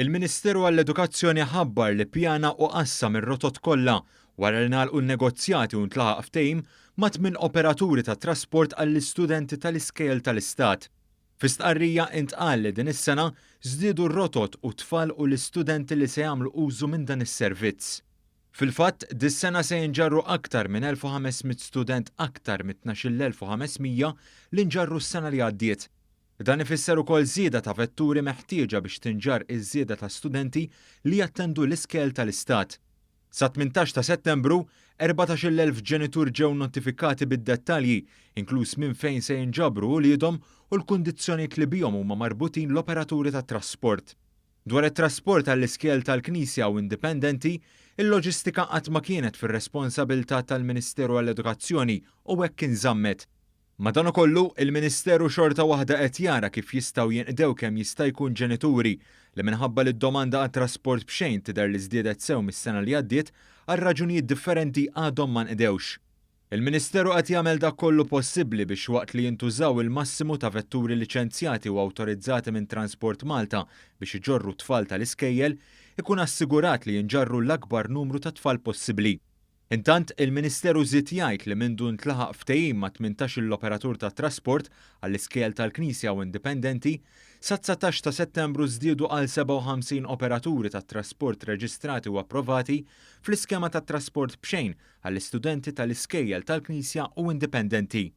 Il-Ministeru għall-Edukazzjoni ħabbar li ppjana u qassam ir-rotot kollha wara li ngħalqu n-negozjati u ntlaħaq ftehim ma' tminn operaturi tat-trasport għall-istudenti tal-iskejjel tal-Istat. Fi stqarrija intqal li din is-sena żdiedu r-rotot u t-tfal u l-istudenti li se jagħmlu użu minn dan is-servizz. Fil-fatt, dis-sena se jinġarru aktar minn 1,500 student aktar mit-12,500 li nġarru s-sena li għaddiet. Dan ifisser ukoll żieda ta' vetturi meħtieġa biex tinġarr iż-żieda ta' studenti li jattendu l-iskejjel tal-Istat. Sat-18 ta' Settembru, 14,000 ġenitur ġew notifikati bid-dettalji, inkluż minn fejn se jinġabru uliedhom u l-kundizzjonijiet li bihom huma marbutin l-operaturi tat-trasport. Dwar it-trasport għall-iskejjel tal-Knisja u indipendenti, il-loġistika qatt ma kienet fir-responsabilità tal-Ministeru għall-Edukazzjoni u hekk inżammet. Madankollu, il-Ministeru xorta waħda qed jara kif jistgħu jinqdew kemm jista' jkun ġenituri li minħabba li d-domanda għat-trasport b'xejn tidher li żdiedet sew mis-sena li għaddiet għal raġunijiet differenti għadhom ma nqdewx. Il-Ministeru qed jagħmel dak kollu possibbli biex waqt li jintużaw il-massimu ta' vetturi liċenzjati u awtorizzati minn Transport Malta biex iġorru t-tfal tal-iskejjel, ikun assigurat li jinġarru l-akbar numru ta' tfal possibbli. Intant, il-Ministeru żied jgħid li mindu ntlaħaq ftehim ma' 18-il operatur tat-trasport għall-iskejjel tal-Knisja u indipendenti, sat-19 ta' Settembru żdiedu għal 57 operaturi tat-trasport reġistrati u approvati fl-iskema tat-trasport b'xejn għall-istudenti tal-iskejjel tal-Knisja u indipendenti.